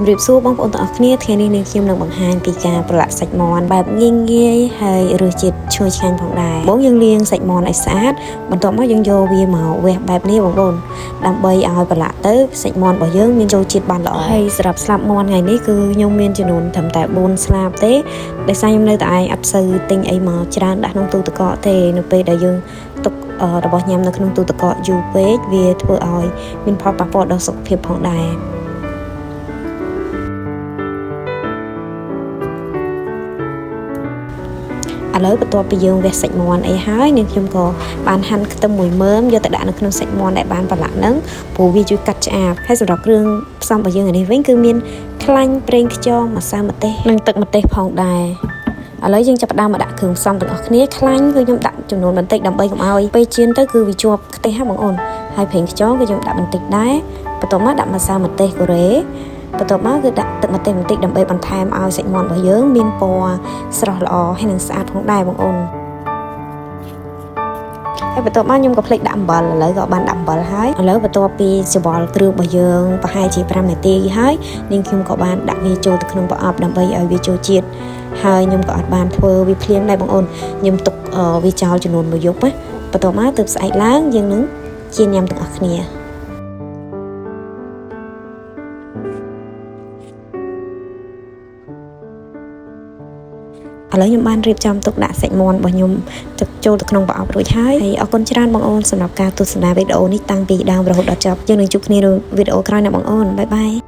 ជំរាបសួរបងប្អូនទាំងអស់គ្នាថ្ងៃនេះនាងខ្ញុំនឹងបង្ហាញពីការប្រឡាក់សាច់មាន់បែបងាយងាយហើយរសជាតិឈ្ងុយឆ្ងាញ់ផងដែរបងយើងលាងសាច់មាន់ឲ្យស្អាតបន្ទាប់មកយើងយកវាមកវះបែបនេះបងប្អូនដើម្បីឲ្យប្រឡាក់ទៅសាច់មាន់របស់យើងមានចូលជាតិបានល្អហើយសម្រាប់ស្លាបមាន់ថ្ងៃនេះគឺខ្ញុំមានចំនួនត្រឹមតែ4ស្លាបទេដោយសារខ្ញុំនៅតែឯងអត់សូវទិញអីមកច្រើនដាក់ក្នុងទូទឹកកកទេនៅពេលដែលយើងទុករបស់ញ៉ាំនៅក្នុងទូទឹកកកយូរពេកវាធ្វើឲ្យមានផលប៉ះពាល់ដល់សុខភាពផងដែរ ឥឡូវបន្ទាប់ពីយើងវះសាច់មាន់អីហើយនាងខ្ញុំក៏បានហាន់ខ្ទឹមមួយមើមយកទៅដាក់នៅក្នុងសាច់មាន់ដែលបានប្រឡាក់ហ្នឹងព្រោះវាជួយកាត់ឆ្អាបហើយសម្រាប់គ្រឿងផ្សំរបស់យើងនេះវិញគឺមានខ្លាញ់ប្រេងខ្យងម្សៅម្ទេសនិងទឹកម្ទេសផងដែរឥឡូវយើងចាប់ផ្ដើមមកដាក់គ្រឿងផ្សំទាំងអស់គ្នាខ្លាញ់គឺខ្ញុំដាក់ចំនួនបន្តិចដើម្បីកុំឲ្យពេលចៀនទៅគឺវាជាប់ខ្ទះហ่ะបងអូនហើយប្រេងខ្យងគឺខ្ញុំដាក់បន្តិចដែរបន្ទាប់មកដាក់ម្សៅម្ទេសកូរ៉េបន្ទាប់មកគឺដាក់ទឹកម្ទេសបន្តិចដើម្បីបន្ថែមឲ្យសាច់មាន់របស់យើងមានពណ៌ស្រស់ល្អហើយនឹងស្អាតផងដែរបងអូនហើយបន្ទាប់មកខ្ញុំក៏ភ្លេចដាក់អំបិលឥឡូវក៏បានដាក់អំបិលហើយឥឡូវបន្ទាប់ពីច្របល់គ្រឿងរបស់យើងប្រហែលជា5នាទីហើយនាងខ្ញុំក៏បានដាក់វាចូលទៅក្នុងប្រអប់ដើម្បីឲ្យវាចូលជាតិហើយខ្ញុំក៏អត់បានធ្វើវាភ្លាមដែរបងអូនខ្ញុំទុកវាចោលចំនួនមួយយប់ណាបន្ទាប់មកទើបស្អែកឡើងយើងនឹងចៀនញ៉ាំទាំងអស់គ្នាឥឡូវខ្ញុំបានរៀបចំទុកដាក់សាច់មាន់របស់ខ្ញុំទឹកចូលទៅក្នុងប្រអប់រួចហើយហើយអរគុណច្រើនបងអូនសម្រាប់ការទស្សនាវីដេអូនេះតាំងពីដើមរហូតដល់ចប់យើងនឹងជួបគ្នានៅវីដេអូក្រោយណាបងអូន bye bye.